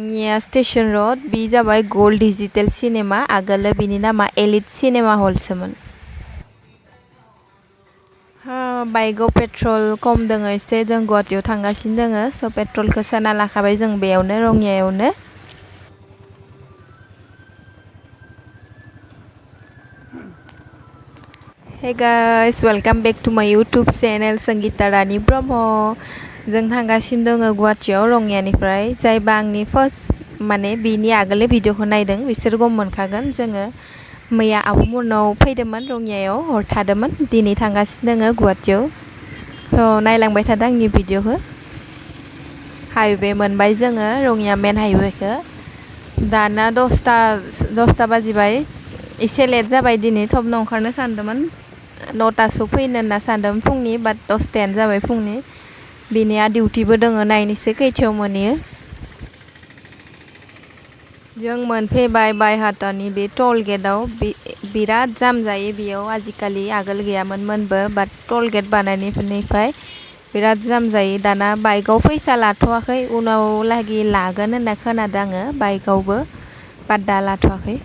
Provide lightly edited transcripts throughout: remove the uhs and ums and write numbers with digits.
Rangia Station Road बि जाबाय gold digital cinema आगोल बिनि नामा एलिट सिनेमा हलसोमोन बाइकआव पेट्रल खम दङ एसे जों गुवाहाटीयाव थांगासिनो दङ स पेट्रलखौ सोना लाखाबाय जों बेयावनो रङियायावनो Hey guys, welcome back to my YouTube channel Sangita Rani Brahma. जों थांगासिनो दङ गुवाहाटीयाव रङियानिफ्राय जायबा आंनि फार्स्ट माने बिनि आगोलनि भिडिअखौ नायदों बिसोर गम मोनखागोन जोङो मैया आब'मोननाव फैदोंमोन रङियायाव हर थादोंमोन दिनै थांगासिनो दङ गुवाहाटीयाव नायलांबाय थादों आंनि भिडिअखौ हाइवे मोनबाय जोङो रङिया मेन हाइवेखौ दाना 10ता बाजिबाय एसे लेट जाबाय दिनै थबनो ओंखारनो सानदोंमोन 9तासोआव फैनो होनना सानदोंमोन फुंनि बाट 10तायानो जाबाय फुंनि बिनिया डिउटिबो दङ नायनोसै खैथायाव मोनहैयो जों मोनफैबाय बायहाटानि बे टल गेटआव बिराद जाम जायो बेयाव आजिखालि आगोल गैयामोनबो बाट टल गेट बानायनायनिफ्राय बिराद जाम जायो दाना बाइकआव फैसा लाथ'वाखै उनाव लागि लागोन होनना खोनादों आङो बाइकआवबो बाट दा लाथ'वाखै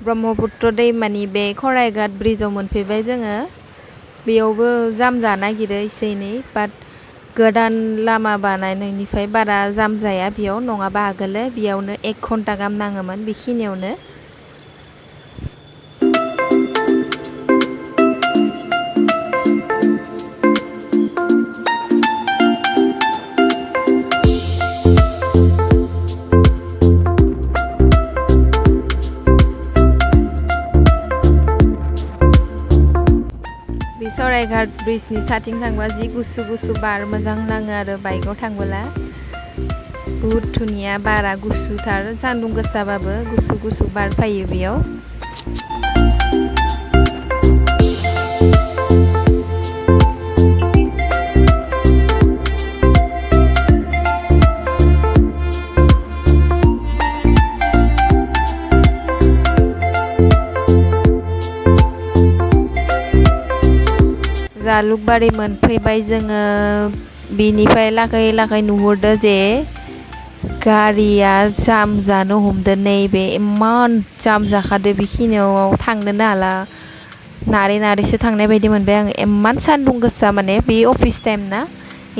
ब्रह्मपुत्र दैमानि बे खराइघाट ब्रिजआव मोनफैबाय जोङो बेयावबो जाम जानो नागिरो एसे एनै बाट गोदान लामा बानायनायनिफ्राय बारा जाम जाया बेयाव नङाबा आगोलो बेयावनो 1 घन्टा गाहाम नाङोमोन बेखिनियावनो सराइघाट ब्रिजनि साथिं थांबा जि गुसु गुसु बार मोजां नाङो आरो बाइकआव थांबोला बुहुत धुनिया बारा गुसुथार सान्दुं गोसाबाबो गुसु गुसु बार फैयो बेयाव जालुकबारि मोनफैबाय जोङो बिनिफ्राय लाखै नुहुरदो जे गारिया जाम जानो हमदो नैबे इमान जाम जाखादो बेखिनियाव थांनोनो हाला नारै थांनाय बायदि मोनबाय आं इमान सान्दुं गोसा माने बे अफिस टाइम ना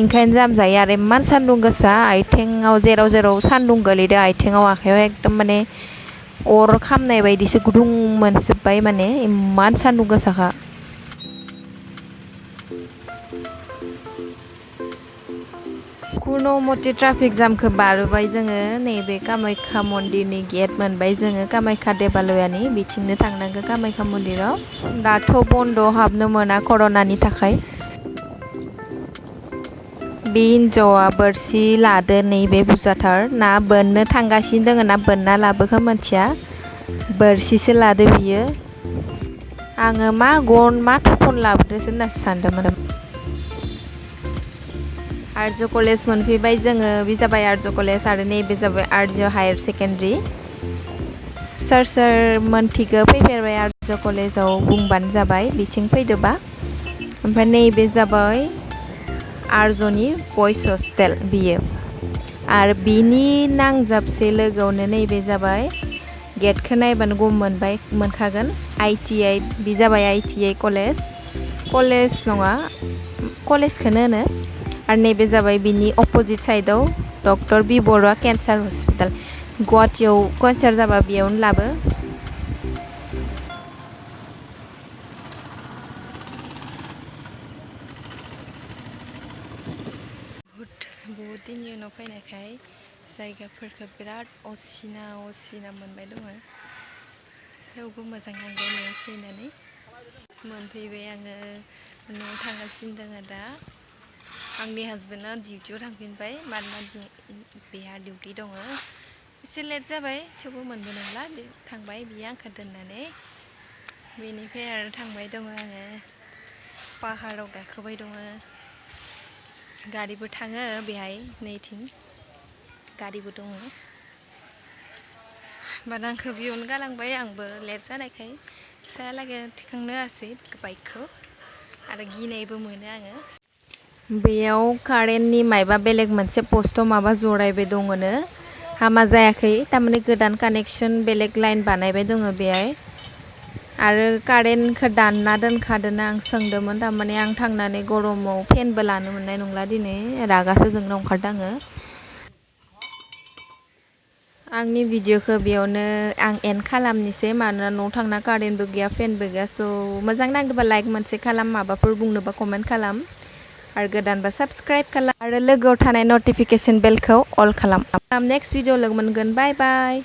ओंखायनो जाम जायो आरो इमान सान्दुं गोसा आथिङाव जेराव सान्दुं गोलैदो आथिङाव आखायाव एकदम माने अर खामनाय बायदिसो गुदुं मोनजोब्बाय माने इमान सान्दुं गोसाखा कुनो मते ट्राफिक जामखौ बारबाय जोङो नैबे कामाख्या मन्दिरनि गेट मोनबाय जोङो कामाख्या देबालयानि बिथिंनो थांनांगौ कामाख्या मन्दिराव दाथ' बन्द हाबनो मोना कर'नानि थाखाय बे हिन्जावा बोरसि लादो नैबे बुरजाथार ना बोननो थांगासिनो दङ ना बोनना लाबोखो मिथिया बोरसिसो लादो बियो आङो मा गन मा थखन लाबोदोसो होननासो सानदोंमोन आर्ज कलेज मोनफैबाय जोङो बे जाबाय आर्ज कलेज आरो नैबे जाबाय आर्ज हायर सेकेन्डारि सोर मोनथिगो फैफेरबाय आर्ज कलेजाव बुंबानो जाबाय बिथिं फैदोबा ओमफ्राय नैबे जाबाय आर्जनि बयस हस्टेल बियो आरो बिनि नांजाबसे लोगोआवनो नैबे जाबाय गेटखौ नायबानो गम मोनखागोन ITI बे जाबाय ITI कलेज नङा कलेजखौनो होनो आरो नैबे जाबाय बिनि अपोजिट साइडआव डक्टर बि बरुवा केन्सार हस्पिटाल गुवाहाटीयाव केन्सार जाबा बेयावनो लाबो बहुत दिननि उनाव फैनायखाय जायगाफोरखौ बिराद असिना मोनबाय दङ थेवबो मोजां नांदों न'आव फैनानै मोनफैबाय आङो न'आव थांगासिनो दङ दा आंनि हासबेन्डआ डिउटियाव थांफिनबाय मानोना बेहा डिउटि दङ एसे लेट जाबाय थेवबो मोनबो नंला थांबाय बियो आंखौ दोननानै बेनिफ्राय आरो थांबाय दङ आङो पाहाराव गाखोबाय दङ गारिबो थाङो बेहाय नैथिं गारिबो दङ बाद आंखौ बेयावनो गालांबाय आंबो लेट जानायखाय सायालागै थिखांनो हासै बाइकखौ आरो गिनायबो मोनो आङो बेयाव कारेन्टनि मायबा बेलेग मोनसे पस्टआव माबा जरायबाय दङनो हामा जायाखै थारमाने गोदान कानेक्सन बेलेग लाइन बानायबाय दङ बेहाय आरो कारेन्टखौ दानना दोनखादोंना आं सोंदोंमोन थारमाने आं थांनानै गरमाव फेनबो लानो मोननाय नंला दिनै रागासो जोंनो ओंखारदों आङो आंनि भिडिअखौ बेयावनो आं एन्ड खालामनोसै मानोना न'आव थांना कारेन्टबो गैया फेनबो गैया स' मोजां नांदोंबा लाइक मोनसे खालाम माबाफोर बुंनोबा कमेन्ट खालाम आरो गोदानबा साबस्क्राइब खालाम आरो लोगोआव थानाय नटिफिकेसन बेलखौ अल खालाम नेक्स्ट भिडिअ लोगो मोनगोन बाय बाय